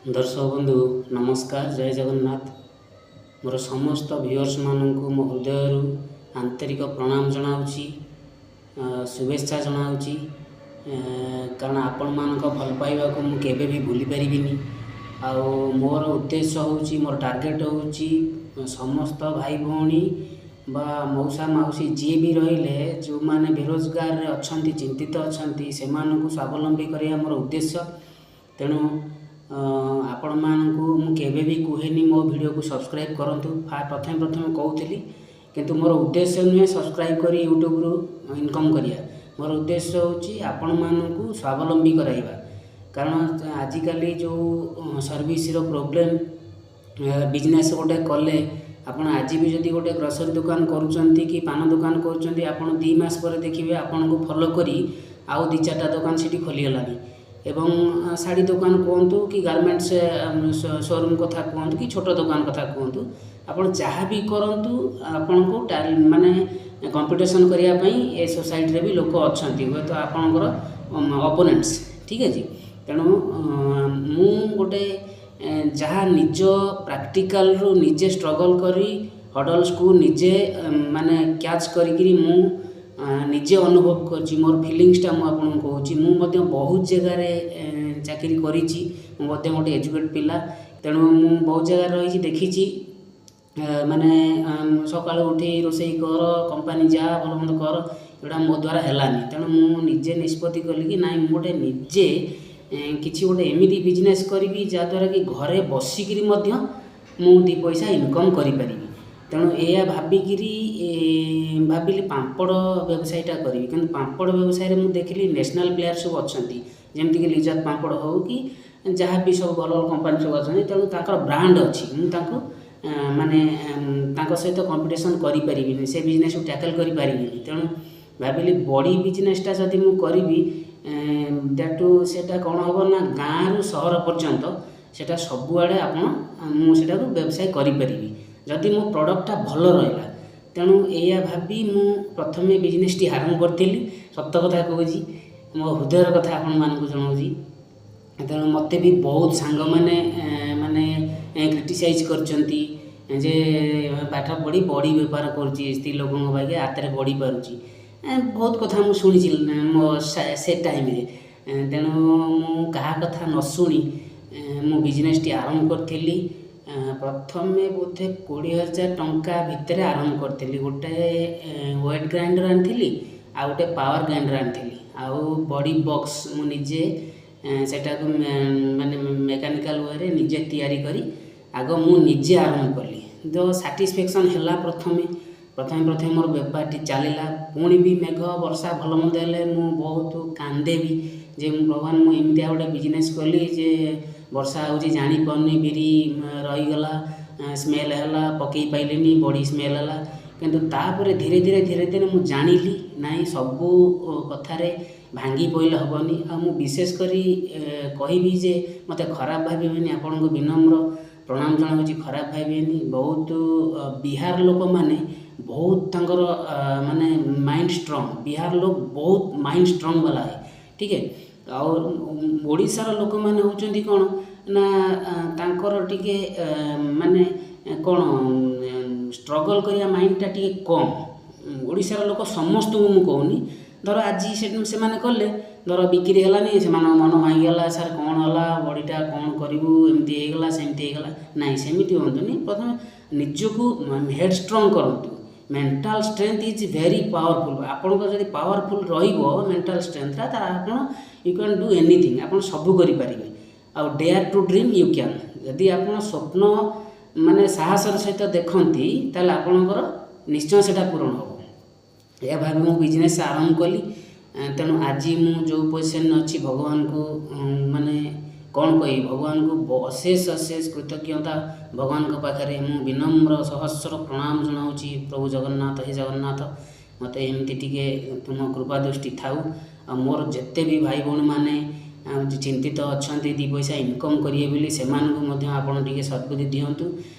ଦର୍ଶକ ବନ୍ଧୁ, ନମସ୍କାର, ଜୟ ଜଗନ୍ନାଥ। ମୋର ସମସ୍ତ ଭିଉଅର୍ସମାନଙ୍କୁ ମୋ ହୃଦୟରୁ ଆନ୍ତରିକ ପ୍ରଣାମ ଜଣାଉଛି, ଶୁଭେଚ୍ଛା ଜଣାଉଛି, କାରଣ ଆପଣମାନଙ୍କ ଭଲ ପାଇବାକୁ ମୁଁ କେବେ ବି ଭୁଲି ପାରିବିନି। ଆଉ ମୋର ଉଦ୍ଦେଶ୍ୟ ହେଉଛି, ମୋର ଟାର୍ଗେଟ୍ ହେଉଛି, ସମସ୍ତ ଭାଇ ଭଉଣୀ ବା ମଉସା ମାଉସୀ ଯିଏ ବି ରହିଲେ, ଯେଉଁମାନେ ବେରୋଜଗାରରେ ଅଛନ୍ତି, ଚିନ୍ତିତ ଅଛନ୍ତି, ସେମାନଙ୍କୁ ସ୍ୱାବଲମ୍ବୀ କରିବା ମୋର ଉଦ୍ଦେଶ୍ୟ। ତେଣୁ ଆପଣମାନଙ୍କୁ ମୁଁ କେବେ ବି କୁହେନି ମୋ ଭିଡ଼ିଓକୁ ସବସ୍କ୍ରାଇବ୍ କରନ୍ତୁ। ପ୍ରଥମେ ପ୍ରଥମେ କହୁଥିଲି, କିନ୍ତୁ ମୋର ଉଦ୍ଦେଶ୍ୟ ନୁହେଁ ସବସ୍କ୍ରାଇବ୍ କରି ୟୁଟ୍ୟୁବରୁ ଇନକମ୍ କରିବା। ମୋର ଉଦ୍ଦେଶ୍ୟ ହେଉଛି ଆପଣମାନଙ୍କୁ ସ୍ୱାବଲମ୍ବୀ କରାଇବା। କାରଣ ଆଜିକାଲି ଯେଉଁ ସର୍ଭିସର ପ୍ରୋବ୍ଲେମ୍, ବିଜନେସ୍ ଗୋଟେ କଲେ, ଆପଣ ଆଜି ବି ଯଦି ଗୋଟେ ଗ୍ରୋସରୀ ଦୋକାନ କରୁଛନ୍ତି କି ପାନ ଦୋକାନ କରୁଛନ୍ତି, ଆପଣ 2 ମାସ ପରେ ଦେଖିବେ ଆପଣଙ୍କୁ ଫଲୋ କରି ଆଉ ଦୁଇ ଚାରିଟା ଦୋକାନ ସେଠି ଖୋଲିଗଲାଣି। ଏବଂ ଶାଢ଼ୀ ଦୋକାନ କୁହନ୍ତୁ କି ଗାର୍ମେଣ୍ଟସ୍ ସୋରୁମ୍ କଥା କୁହନ୍ତୁ କି ଛୋଟ ଦୋକାନ କଥା କୁହନ୍ତୁ, ଆପଣ ଯାହା ବି କରନ୍ତୁ, ଆପଣଙ୍କୁ ମାନେ କମ୍ପିଟିସନ୍ କରିବା ପାଇଁ ଏ ସୋସାଇଟିରେ ବି ଲୋକ ଅଛନ୍ତି, ହୁଏତ ଆପଣଙ୍କର ଅପୋନେଣ୍ଟସ୍। ଠିକ୍ ଅଛି। ତେଣୁ ମୁଁ ଗୋଟେ ଯାହା ନିଜ ପ୍ରାକ୍ଟିକାଲରୁ ନିଜେ ଷ୍ଟ୍ରଗଲ୍ କରି, ହଡଲ୍ସକୁ ନିଜେ ମାନେ କ୍ୟାଚ୍ କରିକିରି ମୁଁ ନିଜେ ଅନୁଭବ କରିଛି, ମୋର ଫିଲିଙ୍ଗସଟା ମୁଁ ଆପଣଙ୍କୁ କହୁଛି। ମୁଁ ମଧ୍ୟ ବହୁତ ଜାଗାରେ ଚାକିରି କରିଛି। ମୁଁ ମଧ୍ୟ ଗୋଟେ ଏଜୁକେଟେଡ଼ ପିଲା। ତେଣୁ ମୁଁ ବହୁତ ଜାଗାରେ ରହିଛି, ଦେଖିଛି, ମାନେ ସକାଳୁ ଉଠି ରୋଷେଇ କର, କମ୍ପାନୀ ଯା, ଭଲ ମନ୍ଦ କର, ଏଗୁଡ଼ା ମୋ ଦ୍ୱାରା ହେଲାନି। ତେଣୁ ମୁଁ ନିଜେ ନିଷ୍ପତ୍ତି କଲି କି ନାଇଁ, ମୁଁ ଗୋଟେ ନିଜେ କିଛି ଗୋଟେ ଏମିତି ବିଜନେସ୍ କରିବି, ଯାହାଦ୍ୱାରା କି ଘରେ ବସିକିରି ମଧ୍ୟ ମୁଁ ଦୁଇ ପଇସା ଇନକମ୍ କରିପାରିବି। ତେଣୁ ଏଇଆ ଭାବିକିରି ଭାବିଲି ପାମ୍ପଡ଼ ବ୍ୟବସାୟଟା କରିବି। କିନ୍ତୁ ପାମ୍ପଡ଼ ବ୍ୟବସାୟରେ ମୁଁ ଦେଖିଲି ନ୍ୟାସନାଲ୍ ପ୍ଲେୟାର ସବୁ ଅଛନ୍ତି, ଯେମିତିକି ଲିଜତ ପାମ୍ପଡ଼ ହେଉ କି ଯାହା ବି ସବୁ ଭଲ ଭଲ କମ୍ପାନୀ ସବୁ ଅଛନ୍ତି। ତେଣୁ ତାଙ୍କର ବ୍ରାଣ୍ଡ ଅଛି। ମୁଁ ତାଙ୍କୁ ମାନେ ତାଙ୍କ ସହିତ କମ୍ପିଟିସନ୍ କରିପାରିବିନି, ସେ ବିଜନେସକୁ ଟ୍ୟାକଲ୍ କରିପାରିବିନି। ତେଣୁ ଭାବିଲି ବଡ଼ି ବିଜନେସଟା ଯଦି ମୁଁ କରିବି, that ସେଇଟା କ'ଣ ହେବ ନା ଗାଁରୁ ସହର ପର୍ଯ୍ୟନ୍ତ ସେଇଟା ସବୁଆଡ଼େ ଆପଣ ମୁଁ ସେଇଟାକୁ ବ୍ୟବସାୟ କରିପାରିବି, ଯଦି ମୋ ପ୍ରଡ଼କ୍ଟଟା ଭଲ ରହିଲା। ତେଣୁ ଏଇଆ ଭାବି ମୁଁ ପ୍ରଥମେ ବିଜନେସଟି ଆରମ୍ଭ କରିଥିଲି। ସତ କଥା କହୁଛି, ମୋ ହୃଦୟର କଥା ଆପଣମାନଙ୍କୁ ଜଣାଉଛି। ତେଣୁ ମୋତେ ବି ବହୁତ ସାଙ୍ଗମାନେ ମାନେ କ୍ରିଟିସାଇଜ୍ କରିଛନ୍ତି ଯେ ପାଠ ପଢ଼ି ବଡ଼ି ବେପାର କରୁଛି, ସ୍ତ୍ରୀ ଲୋକଙ୍କ ବାଗିଆ ହାତରେ ବଡ଼ି ପାରୁଛି। ବହୁତ କଥା ମୁଁ ଶୁଣିଛି ମୋ ସେ ଟାଇମ୍ରେ। ତେଣୁ ମୁଁ କାହା କଥା ନ ଶୁଣି ମୁଁ ବିଜନେସଟି ଆରମ୍ଭ କରିଥିଲି। ପ୍ରଥମେ ବୋଧେ 20,000 ଟଙ୍କା ଭିତରେ ଆରମ୍ଭ କରିଥିଲି। ଗୋଟେ ୱେଟ୍ ଗ୍ରାଇଣ୍ଡର ଆଣିଥିଲି ଆଉ ଗୋଟେ ପାୱାର ଗ୍ରାଇଣ୍ଡର ଆଣିଥିଲି ଆଉ ବଡ଼ି ବକ୍ସ ମୁଁ ନିଜେ ସେଟାକୁ ମାନେ ମେକାନିକାଲ ୱେରେ ନିଜେ ତିଆରି କରି ଆଗ ମୁଁ ନିଜେ ଆରମ୍ଭ କଲି। ତ ସାଟିସ୍ଫ୍ୟାକ୍ସନ୍ ହେଲା। ପ୍ରଥମେ ପ୍ରଥମେ ମୋର ବେପାରଟି ଚାଲିଲା। ପୁଣି ବି ମେଘ ବର୍ଷା ଭଲ ମନ୍ଦ ହେଲେ ମୁଁ ବହୁତ କାନ୍ଦେ ବି ଯେ ମୁଁ ଭଗବାନ, ମୁଁ ଏମିତିଆ ଗୋଟେ ବିଜନେସ୍ କଲି ଯେ ବର୍ଷା ହେଉଛି, ଜାଣିପାରୁନି, ବିରି ରହିଗଲା, ସ୍ମେଲ୍ ହେଲା, ପକାଇ ପାଇଲିନି, ବଡ଼ି ସ୍ମେଲ୍ ହେଲା। କିନ୍ତୁ ତାପରେ ଧୀରେ ଧୀରେ ଧୀରେ ଧୀରେ ମୁଁ ଜାଣିଲି, ନାଇଁ, ସବୁ କଥାରେ ଭାଙ୍ଗି ପଡ଼ିଲେ ହେବନି। ଆଉ ମୁଁ ବିଶେଷ କରି କହିବି ଯେ ମୋତେ ଖରାପ ଭାବିବେନି, ଆପଣଙ୍କୁ ବିନମ୍ର ପ୍ରଣାମ ଜଣାଉଛି, ଖରାପ ଭାବିବେନି। ବହୁତ ବିହାର ଲୋକମାନେ ବହୁତ ତାଙ୍କର ମାନେ ମାଇଣ୍ଡ ଷ୍ଟ୍ରଙ୍ଗ। ବିହାର ଲୋକ ବହୁତ ମାଇଣ୍ଡ ଷ୍ଟ୍ରଙ୍ଗ ବାଲା ହେ, ଠିକ୍। ଆଉ ଓଡ଼ିଶାର ଲୋକମାନେ ହେଉଛନ୍ତି କ'ଣ ନା ତାଙ୍କର ଟିକେ ମାନେ କ'ଣ ଷ୍ଟ୍ରଗଲ୍ କରିବା ମାଇଣ୍ଡଟା ଟିକେ କମ୍। ଓଡ଼ିଶାର ଲୋକ ସମସ୍ତଙ୍କୁ ମୁଁ କହୁନି। ଧର ଆଜି ସେମାନେ କଲେ, ଧର ବିକ୍ରି ହେଲାନି, ସେମାନଙ୍କ ମନ ଭାଙ୍ଗିଗଲା। ସାର୍, କ'ଣ ହେଲା ବଡ଼ିଟା? କ'ଣ କରିବୁ? ଏମିତି ହେଇଗଲା, ସେମିତି ହେଇଗଲା। ନାଇଁ, ସେମିତି ହୁଅନ୍ତୁନି। ପ୍ରଥମେ ନିଜକୁ ହେଡ଼୍ ଷ୍ଟ୍ରଙ୍ଗ କରନ୍ତୁ। Mental strength is very powerful. ଆପଣଙ୍କର ଯଦି ପାୱାରଫୁଲ୍ ରହିବ ମେଣ୍ଟାଲ୍ ଷ୍ଟ୍ରେଙ୍ଗଥଟା, ତାହେଲେ ଆପଣ you can do anything. ଆପଣ ସବୁ କରିପାରିବେ। ଆଉ dare to dream, you can. ଯଦି ଆପଣ ସ୍ୱପ୍ନ ମାନେ ସାହସର ସହିତ ଦେଖନ୍ତି, ତାହେଲେ ଆପଣଙ୍କର ନିଶ୍ଚୟ ସେଇଟା ପୂରଣ ହେବ। ଏହା ଭାବି ମୁଁ ବିଜନେସ୍ ଆରମ୍ଭ କଲି। ତେଣୁ ଆଜି ମୁଁ ଯେଉଁ ପୋଜିସନ୍ରେ ଅଛି, ଭଗବାନଙ୍କୁ ମାନେ କ'ଣ କହିବି, ଭଗବାନଙ୍କୁ ଅଶେଷ ଅଶେଷ କୃତଜ୍ଞତା। ଭଗବାନଙ୍କ ପାଖରେ ମୁଁ ବିନମ୍ର ସହସ୍ର ପ୍ରଣାମ ଜଣାଉଛି। ପ୍ରଭୁ ଜଗନ୍ନାଥ, ହେ ଜଗନ୍ନାଥ, ମୋତେ ଏମିତି ଟିକେ ତୁମ କୃପା ଦୃଷ୍ଟି ଥାଉ। ଆଉ ମୋର ଯେତେ ବି ଭାଇ ଭଉଣୀମାନେ ଚିନ୍ତିତ ଅଛନ୍ତି ଦୁଇ ପଇସା ଇନକମ୍ କରିବେ ବୋଲି, ସେମାନଙ୍କୁ ମଧ୍ୟ ଆପଣ ଟିକେ ସଦ୍ବୁଦ୍ଧି ଦିଅନ୍ତୁ।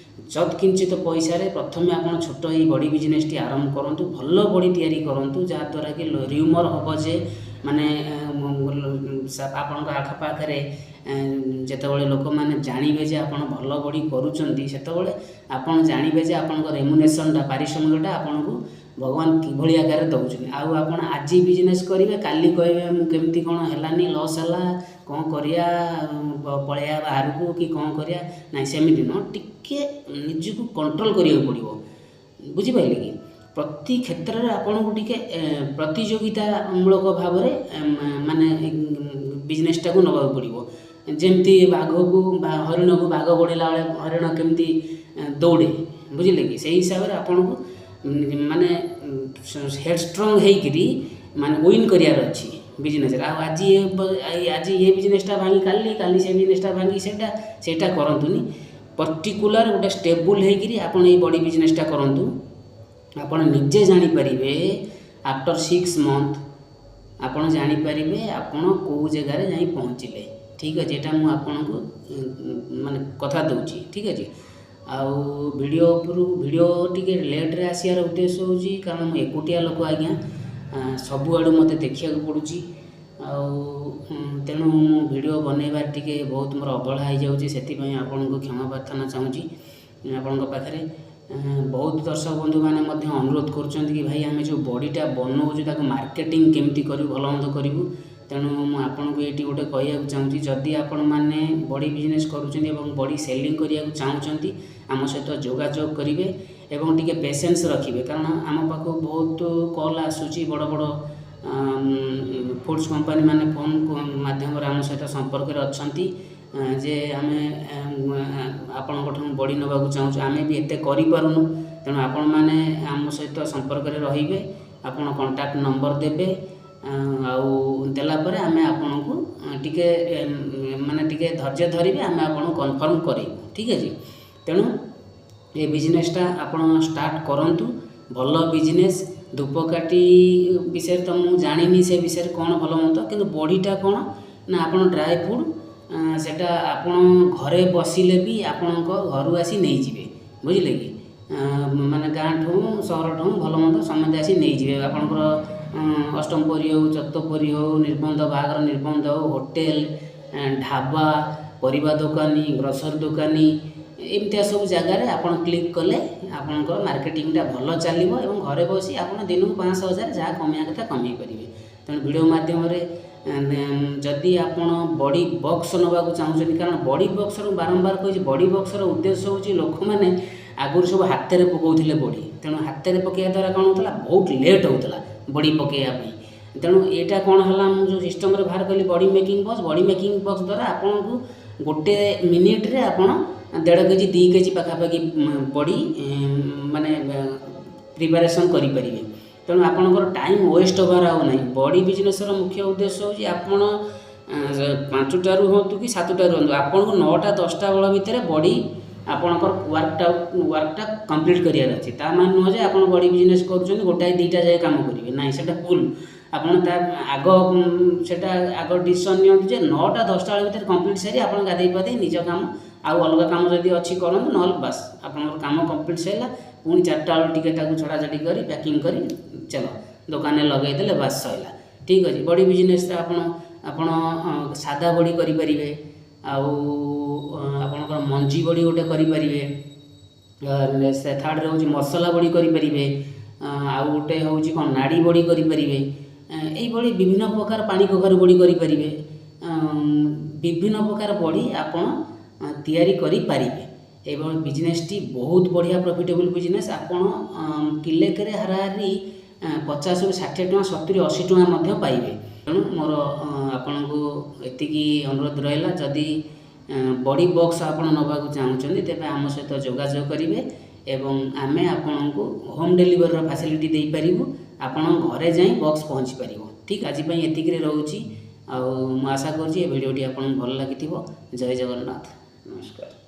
ଯତ୍କିଞ୍ଚିତ ପଇସାରେ ପ୍ରଥମେ ଆପଣ ଛୋଟ ଏଇ ବଡ଼ି ବିଜନେସଟି ଆରମ୍ଭ କରନ୍ତୁ। ଭଲ ବଡ଼ି ତିଆରି କରନ୍ତୁ, ଯାହାଦ୍ୱାରା କି ରିଉମର୍ ହେବ ଯେ ମାନେ ଆପଣଙ୍କ ଆଖପାଖରେ ଯେତେବେଳେ ଲୋକମାନେ ଜାଣିବେ ଯେ ଆପଣ ଭଲ ବଡ଼ି କରୁଛନ୍ତି, ସେତେବେଳେ ଆପଣ ଜାଣିବେ ଯେ ଆପଣଙ୍କ ରେମୁନେରେସନ୍ଟା, ପାରିଶ୍ରମିକଟା ଆପଣଙ୍କୁ ଭଗବାନ କିଭଳି ଆକାରରେ ଦେଉଛନ୍ତି। ଆଉ ଆପଣ ଆଜି ବିଜନେସ୍ କରିବେ, କାଲି କହିବେ ମୁଁ କେମିତି କ'ଣ ହେଲାନି, ଲସ୍ ହେଲା, କ'ଣ କରିବା, ପଳେଇବା ବାହାରକୁ କି କ'ଣ କରିବା। ନାଇଁ, ସେମିତି ନୁହଁ, ଟିକେ ନିଜକୁ କଣ୍ଟ୍ରୋଲ୍ କରିବାକୁ ପଡ଼ିବ। ବୁଝିପାରିଲେ କି? ପ୍ରତି କ୍ଷେତ୍ରରେ ଆପଣଙ୍କୁ ଟିକେ ପ୍ରତିଯୋଗିତାମୂଳକ ଭାବରେ ମାନେ ବିଜନେସ୍ଟାକୁ ନେବାକୁ ପଡ଼ିବ। ଯେମିତି ବାଘକୁ ବା ହରିଣକୁ ବାଘ ଗୋଡ଼େଇଲା ବେଳେ ହରିଣ କେମିତି ଦୌଡ଼େ, ବୁଝିଲେ କି? ସେଇ ହିସାବରେ ଆପଣଙ୍କୁ ମାନେ ହେଡ଼ଷ୍ଟ୍ରଙ୍ଗ ହେଇକିରି ମାନେ ୱିନ୍ କରିବାର ଅଛି ବିଜନେସ୍ରେ। ଆଉ ଆଜି ଏ ବିଜନେସ୍ଟା ଭାଙ୍ଗି କାଲି କାଲି ସେ ବିଜନେସ୍ଟା ଭାଙ୍ଗି ସେଇଟା କରନ୍ତୁନି। ପର୍ଟିକୁଲାର ଗୋଟେ ଷ୍ଟେବୁଲ୍ ହେଇକିରି ଆପଣ ଏଇ ବଡ଼ି ବିଜନେସ୍ଟା କରନ୍ତୁ। ଆପଣ ନିଜେ ଜାଣିପାରିବେ, ଆଫ୍ଟର 6 ମନ୍ଥ ଆପଣ ଜାଣିପାରିବେ ଆପଣ କେଉଁ ଜାଗାରେ ଯାଇ ପହଞ୍ଚିଲେ। ଠିକ୍ ଅଛି, ଏଇଟା ମୁଁ ଆପଣଙ୍କୁ ମାନେ କଥା ଦେଉଛି। ଠିକ୍ ଅଛି। ଆଉ ଭିଡ଼ିଓ ଉପରୁ ଭିଡ଼ିଓ ଟିକେ ଲେଟ୍ରେ ଆସିବାର ଉଦ୍ଦେଶ୍ୟ ହେଉଛି କାରଣ ମୁଁ ଏକୁଟିଆ ଲୋକ ଆଜ୍ଞା, ସବୁଆଡ଼ୁ ମୋତେ ଦେଖିବାକୁ ପଡ଼ୁଛି। ଆଉ ତେଣୁ ମୁଁ ଭିଡ଼ିଓ ବନେଇବାରେ ଟିକେ ବହୁତ ମୋର ଅବହେଳା ହେଇଯାଉଛି, ସେଥିପାଇଁ ଆପଣଙ୍କୁ କ୍ଷମା ପ୍ରାର୍ଥନା ଚାହୁଁଛି ଆପଣଙ୍କ ପାଖରେ। ବହୁତ ଦର୍ଶକ ବନ୍ଧୁମାନେ ମଧ୍ୟ ଅନୁରୋଧ କରୁଛନ୍ତି କି ଭାଇ, ଆମେ ଯେଉଁ ବଡ଼ିଟା ବନଉଛୁ ତାକୁ ମାର୍କେଟିଂ କେମିତି କରିବୁ, ଭଲ ମନ୍ଦ କରିବୁ। ତେଣୁ ମୁଁ ଆପଣଙ୍କୁ ଏଇଠି ଗୋଟେ କହିବାକୁ ଚାହୁଁଛି, ଯଦି ଆପଣମାନେ ବଡ଼ି ବିଜନେସ୍ କରୁଛନ୍ତି ଏବଂ ବଡ଼ି ସେଲିଂ କରିବାକୁ ଚାହୁଁଛନ୍ତି, ଆମ ସହିତ ଯୋଗାଯୋଗ କରିବେ ଏବଂ ଟିକେ ପେସେନ୍ସ ରଖିବେ, କାରଣ ଆମ ପାଖକୁ ବହୁତ କଲ୍ ଆସୁଛି। ବଡ଼ ବଡ଼ ଫୁଡ଼୍ସ କମ୍ପାନୀ ମାନେ ଫୋନ୍ ମାଧ୍ୟମରେ ଆମ ସହିତ ସମ୍ପର୍କରେ ଅଛନ୍ତି ଯେ ଆମେ ଆପଣଙ୍କଠୁ ବଡ଼ି ନେବାକୁ ଚାହୁଁଛୁ, ଆମେ ବି ଏତେ କରିପାରୁନୁ। ତେଣୁ ଆପଣମାନେ ଆମ ସହିତ ସମ୍ପର୍କରେ ରହିବେ, ଆପଣ କଣ୍ଟାକ୍ଟ ନମ୍ବର ଦେବେ, ଆଉ ଦେଲା ପରେ ଆମେ ଆପଣଙ୍କୁ ଟିକେ ମାନେ ଟିକେ ଧୈର୍ଯ୍ୟ ଧରିବେ, ଆମେ ଆପଣଙ୍କୁ କନଫର୍ମ କରେଇବୁ। ଠିକ୍ ଅଛି। ତେଣୁ ଏ ବିଜନେସ୍ଟା ଆପଣ ଷ୍ଟାର୍ଟ କରନ୍ତୁ, ଭଲ ବିଜନେସ୍। ଧୂପକାଠି ବିଷୟରେ ତ ମୁଁ ଜାଣିନି, ସେ ବିଷୟରେ କ'ଣ ଭଲ ମନ୍ଦ, କିନ୍ତୁ ବଡ଼ିଟା କ'ଣ ନା ଆପଣ ଡ୍ରାଏ ଫୁଡ଼୍, ସେଇଟା ଆପଣ ଘରେ ବସିଲେ ବି ଆପଣଙ୍କ ଘରୁ ଆସି ନେଇଯିବେ। ବୁଝିଲେ କି? ମାନେ ଗାଁଠୁ ସହରଠୁ ଭଲ ମନ୍ଦ ସମସ୍ତେ ଆସି ନେଇଯିବେ। ଆପଣଙ୍କର ଅଷ୍ଟମପ୍ରହରୀ ହେଉ, ଚତୁଃପ୍ରହରୀ ହେଉ, ନିର୍ବନ୍ଧ, ବାହାଘର ନିର୍ବନ୍ଧ ହେଉ, ହୋଟେଲ, ଢାବା, ପରିବା ଦୋକାନୀ, ଗ୍ରୋସରୀ ଦୋକାନୀ, ଏମିତିଆ ସବୁ ଜାଗାରେ ଆପଣ କ୍ଲିକ୍ କଲେ ଆପଣଙ୍କର ମାର୍କେଟିଂଟା ଭଲ ଚାଲିବ ଏବଂ ଘରେ ବସି ଆପଣ ଦିନକୁ 500, 1000 ଯାହା କମେଇବା କଥା କମେଇ ପାରିବେ। ତେଣୁ ଭିଡ଼ିଓ ମାଧ୍ୟମରେ ଯଦି ଆପଣ ବଡ଼ି ବକ୍ସ ନେବାକୁ ଚାହୁଁଛନ୍ତି, କାରଣ ବଡ଼ି ବକ୍ସର ବାରମ୍ବାର କହିଛି, ବଡ଼ି ବକ୍ସର ଉଦ୍ଦେଶ୍ୟ ହେଉଛି ଲୋକମାନେ ଆଗରୁ ସବୁ ହାତରେ ପକାଉଥିଲେ ବଡ଼ି। ତେଣୁ ହାତରେ ପକାଇବା ଦ୍ୱାରା କ'ଣ ହେଉଥିଲା? ବହୁତ ଲେଟ୍ ହେଉଥିଲା ବଡ଼ି ପକାଇବା ପାଇଁ। ତେଣୁ ଏଇଟା କ'ଣ ହେଲା, ମୁଁ ଯେଉଁ ସିଷ୍ଟମ୍ରେ ବାହାର କଲି ବଡ଼ି ମେକିଂ ବକ୍ସ, ବଡ଼ି ମେକିଂ ବକ୍ସ ଦ୍ୱାରା ଆପଣଙ୍କୁ ଗୋଟେ ମିନିଟ୍ରେ ଆପଣ 1.5 କେଜି, 2 କେଜି ପାଖାପାଖି ବଡ଼ି ମାନେ ପ୍ରିପାରେସନ୍ କରିପାରିବେ। ତେଣୁ ଆପଣଙ୍କର ଟାଇମ୍ ୱେଷ୍ଟ ହେବାର ଆଉ ନାହିଁ। ବଡ଼ି ବିଜନେସ୍ର ମୁଖ୍ୟ ଉଦ୍ଦେଶ୍ୟ ହେଉଛି ଆପଣ 5ଟାରୁ ହୁଅନ୍ତୁ କି 7ଟାରୁ ହୁଅନ୍ତୁ, ଆପଣଙ୍କୁ 9ଟା 10ଟା ବେଳ ଭିତରେ ବଡ଼ି ଆପଣଙ୍କର ୱାର୍କଟା କମ୍ପ୍ଲିଟ୍ କରିବାର ଅଛି। ତା ମାନେ ନୁହଁ ଯେ ଆପଣ ବଡ଼ି ବିଜନେସ୍ କରୁଛନ୍ତି ଗୋଟାଏ ଦୁଇଟା ଯାଏ କାମ କରିବେ, ନାହିଁ, ସେଇଟା ଭୁଲ। ଆପଣ ତା ଆଗ ସେଇଟା ଆଗ ଡିସିସନ୍ ନିଅନ୍ତୁ ଯେ 9ଟା 10ଟା ବେଳ ଭିତରେ କମ୍ପ୍ଲିଟ୍ ସାରି ଆପଣ ଗାଧୋଇ ପାଧେଇ ନିଜ କାମ ଆଉ ଅଲଗା କାମ ଯଦି ଅଛି କରନ୍ତୁ, ନହେଲେ ବାସ୍ ଆପଣଙ୍କର କାମ କମ୍ପ୍ଲିଟ୍ ସରିଲା, ପୁଣି 4ଟା ବେଳକୁ ଟିକେ ତାକୁ ଛଡ଼ାଛଡ଼ି କରି ପ୍ୟାକିଂ କରି ଚାଲ ଦୋକାନରେ ଲଗାଇଦେଲେ, ବାସ୍ ସରିଲା। ଠିକ୍ ଅଛି। ବଡ଼ି ବିଜନେସ୍ରେ ଆପଣ ସାଦା ବଡ଼ି କରିପାରିବେ, ଆଉ ଆପଣଙ୍କର ମଞ୍ଜି ବଡ଼ି ଗୋଟେ କରିପାରିବେ, ସେ ଥାର୍ଡ଼ରେ ହେଉଛି ମସଲା ବଡ଼ି କରିପାରିବେ, ଆଉ ଗୋଟେ ହେଉଛି କ'ଣ ନାଡ଼ି ବଡ଼ି କରିପାରିବେ। ଏଇଭଳି ବିଭିନ୍ନ ପ୍ରକାର ପାଣି କଖାରୁ ବଡ଼ି କରିପାରିବେ। ବିଭିନ୍ନ ପ୍ରକାର ବଡ଼ି ଆପଣ ତିଆରି କରିପାରିବେ ଏବଂ ବିଜନେସ୍ଟି ବହୁତ ବଢ଼ିଆ ପ୍ରଫିଟେବୁଲ୍ ବିଜନେସ୍। ଆପଣ କିଲେକରେ ହାରାହାରି 50ରୁ 60 ଟଙ୍କା, 70, 80 ଟଙ୍କା ମଧ୍ୟ ପାଇବେ। ତେଣୁ ମୋର ଆପଣଙ୍କୁ ଏତିକି ଅନୁରୋଧ ରହିଲା, ଯଦି ବଡ଼ି ବକ୍ସ ଆପଣ ନେବାକୁ ଚାହୁଁଛନ୍ତି ତେବେ ଆମ ସହିତ ଯୋଗାଯୋଗ କରିବେ ଏବଂ ଆମେ ଆପଣଙ୍କୁ ହୋମ୍ ଡେଲିଭରିର ଫାସିଲିଟି ଦେଇପାରିବୁ, ଆପଣଙ୍କ ଘରେ ଯାଇ ବକ୍ସ ପହଞ୍ଚି ପାରିବ। ଠିକ୍, ଆଜି ପାଇଁ ଏତିକିରେ ରହୁଛି। ଆଉ ମୁଁ ଆଶା କରୁଛି ଏ ଭିଡ଼ିଓଟି ଆପଣଙ୍କୁ ଭଲ ଲାଗିଥିବ। ଜୟ ଜଗନ୍ନାଥ, ନମସ୍କାର।